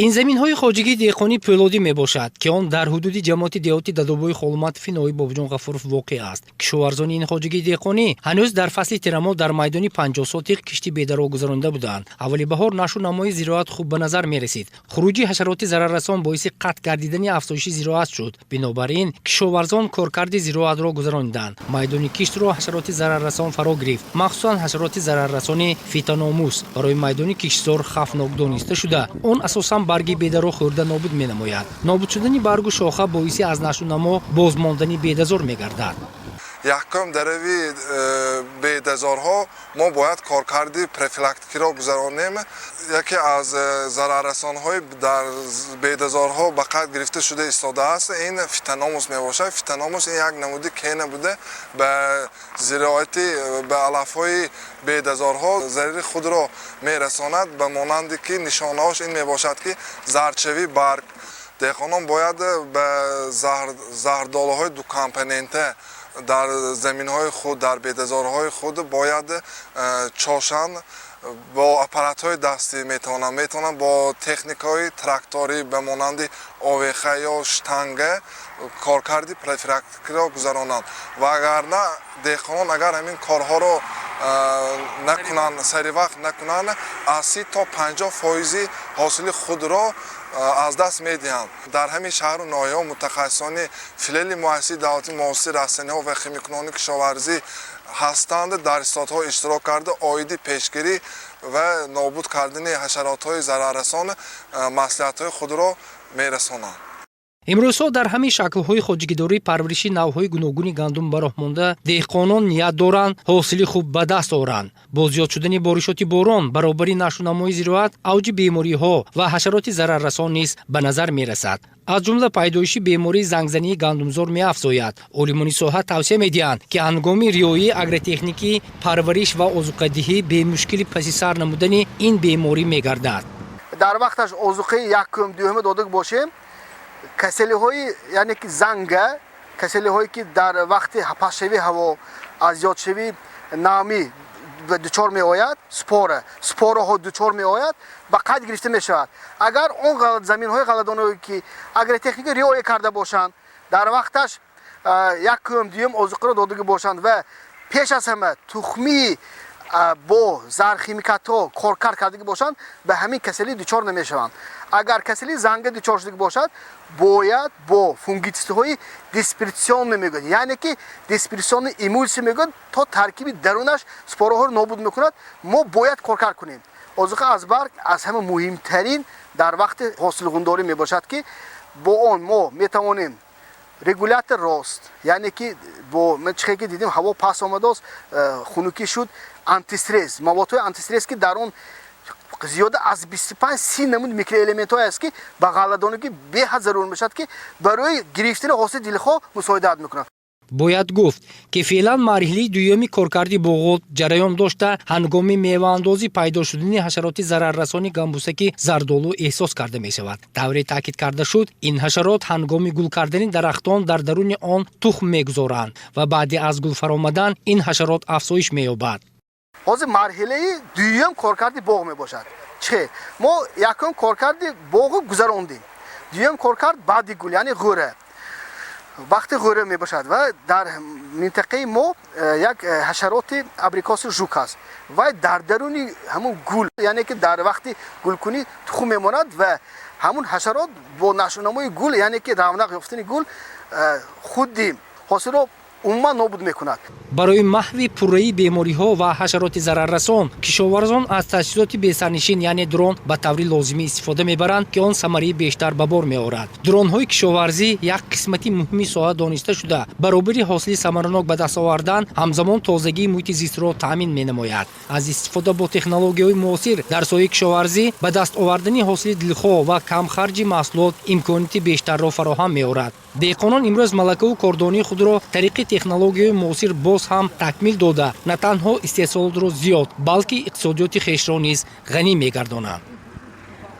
Ин заминҳои хоҷагии деҳқонии Пӯлодӣ мебошад, ки он дар ҳудуди ҷамоати деҳоти Дадобои Холматови ноҳияи Бобоҷон Ғафуров воқеъ аст. Кишоварзони ин хоҷагии деҳқонӣ ҳанӯз дар фасли тирамоҳ дар майдони 50 сотих кишти бедаро гузаронида буданд. Аввали баҳор нашу намои зироат хуб ба назар мерасид. Хуруҷи ҳашароти зараррасон боиси қатъ гардидани афзоиши зироат шуд. Бинобар ин кишоварзон коркарди зироатро гузарониданд. Майдони киштро ҳашароти зараррасон фаро гирифт. Махсусан ҳашароти зараррасони фитономус барои майдони киштзор хавфнок дониста шуда, он асосан барги бедаро хӯрда нобуд менамояд. Нобуд шудани баргу шоха боиси аз нашунамо бозмондани бедазор мегардад. Якум, дарави бедазорҳо мо бояд коркарди профилактикиро гузаронем. Яке аз зараррасонҳои дар бедазорҳо ба қайд гирифта шуда истодааст, ин фитономус мебошад. Фитономус ин як намуди кена буда, ба зироати, ба алафҳои бедазорҳо зарари худро мерасонад. Ба монанде ки нишонаҳош ин мебошад, ки зардшавии барг. Деҳқонон бояд ба заҳрдолаҳои дукомпонента дар заминҳои худ, дар бедазорҳои худ бояд чошанд. Бо аппаратҳои дастӣ метавонанд, бо техникаҳои тракторӣ ба монанди овеха ё штанга коркарди профилактикиро гузаронанд. Вагарна деҳқонон агар ҳамин корҳоро накунанд, сари вақт накунанд, аз 30 то 50 фоизи ҳосили худро аз даст медиҳанд. Дар ҳамин шаҳру ноҳияҳо мутахассисони филиали муассисаи давлатии муҳофизати растаниҳо ва химикунони кишоварзӣ ҳастанд. Дар истодҳо иштирок карда, оиди пешгирӣ ва нобуд кардани ҳашаротҳои зараррасон маслиҳатҳои худро мерасонанд. Имрӯзҳо дар ҳамин шаклҳои хоҷагидорӣ парвариши навъҳои гуногуни гандум ба роҳ монда, деҳқонон ният доранд ҳосили хуб ба даст оранд. Бо зиёд шудани боришоти борон баробари нашунамои зироат, авҷи бемориҳо ва ҳашароти зараррасон низ ба назар мерасад. Аз ҷумла пайдоиши бемории зангзании гандумзор меафзояд. Олимони соҳа тавсия медиҳанд, ки ҳангоми риояи агротехникӣ парвариш ва озуқадиҳӣ бемушкили паси сар намудани ин беморӣ мегардад. Дар вақташ озуқаи якум, дуюма дода бошем, каселиҳои, яъне ки занга, каселиҳое ки дар вақти пастшавии ҳаво, аз зиёдшавии намӣ дучор меояд, спораҳо дучор меояд, ба қайд гирифта мешавад. Агар он заминҳои ғалладоное ки агротехника риоя карда бошанд, дар вақташ якум, дуюм озуқаро додагӣ бошанд ва пеш аз ҳама тухмии бо зархимикатҳо коркард кардагӣ бошанд, ба ҳамин каселӣ дучор намешаванд. Агар каселии занга дучор шудагӣ бошад, бояд бо фунгицидҳои дисперсионный мегӯяд, яъне ки дисперсионный эмульсия мегӯяд, то таркиби дарунаш спораҳоро нобуд мекунад, мо бояд коркард кунем. Озуқа аз барг аз ҳама муҳимтарин дар вақти ҳосилғундорӣ мебошад, ки бо он мо метавонем регулятор рост, яъне ки бо чихе ки дидем, ҳаво паст омадааст, хунукӣ шуд, антистресс, маводҳои антистресс, ки дар он зиёда аз 25-30 намуд микроэлементҳое аст, ки ба ғалладонагӣ беҳад зарур мешавад, ки барои гирифтани ҳосили дилхоҳ мусоидат мекунад. Бояд гуфт, ки феълан марҳилаи дуюми коркарди боғот ҷараён дошта, ҳангоми меваандозӣ пайдо шудани ҳашароти зараррасони гамбусаки зардолу эҳсос карда мешавад. Тавре таъкид карда шуд, ин ҳашарот ҳангоми гул кардани дарахтон дар даруни он тухм мегузоранд ва баъди аз гул фаромадан ин ҳашарот афзоиш меёбад. Ҳозир марҳилаи дуюм коркарди боғ мебошад. Чӣ мо якум коркарди боғу гузарондем, дуюм коркард баъди гул, яъне ғӯра, вақти ғӯра мебошад. Ва дар минтақаи мо як ҳашароти абрикосовый жук аст. Вай дар даруни ҳамун гул, яъне ки дар вақти гулкунӣ тухм мемонад ва ҳамун ҳашарот бо нашъунамои гул, яъне ки равнақ ёфтани гул, худи ҳосилро умуман нобуд мекунад. Барои маҳви пурраи бемориҳо ва ҳашароти зараррасон кишоварзон аз таҷҳизоти бесарнишин, яъне дрон, ба таври лозимӣ истифода мебаранд, ки он самараи бештар ба бор меорад. Дронҳои кишоварзӣ як қисмати муҳими соҳа дониста шуда, баробари ҳосили самаранок ба даст овардан, ҳамзамон тозагии муҳити зистро таъмин менамояд. Аз истифода бо технологияҳои муосир дар соҳаи кишоварзӣ ба даст овардани ҳосили дилхоҳ ва камхарҷи маҳсулот имконияти бештарро фароҳам меорад. Деҳқонон имрӯз малакаву кордонии худро тариқи технологияҳои муосир боз ҳам такмил дода, на танҳо истеҳсолотро зиёд, балки иқтисодиёти хешро низ ғанӣ мегардонанд.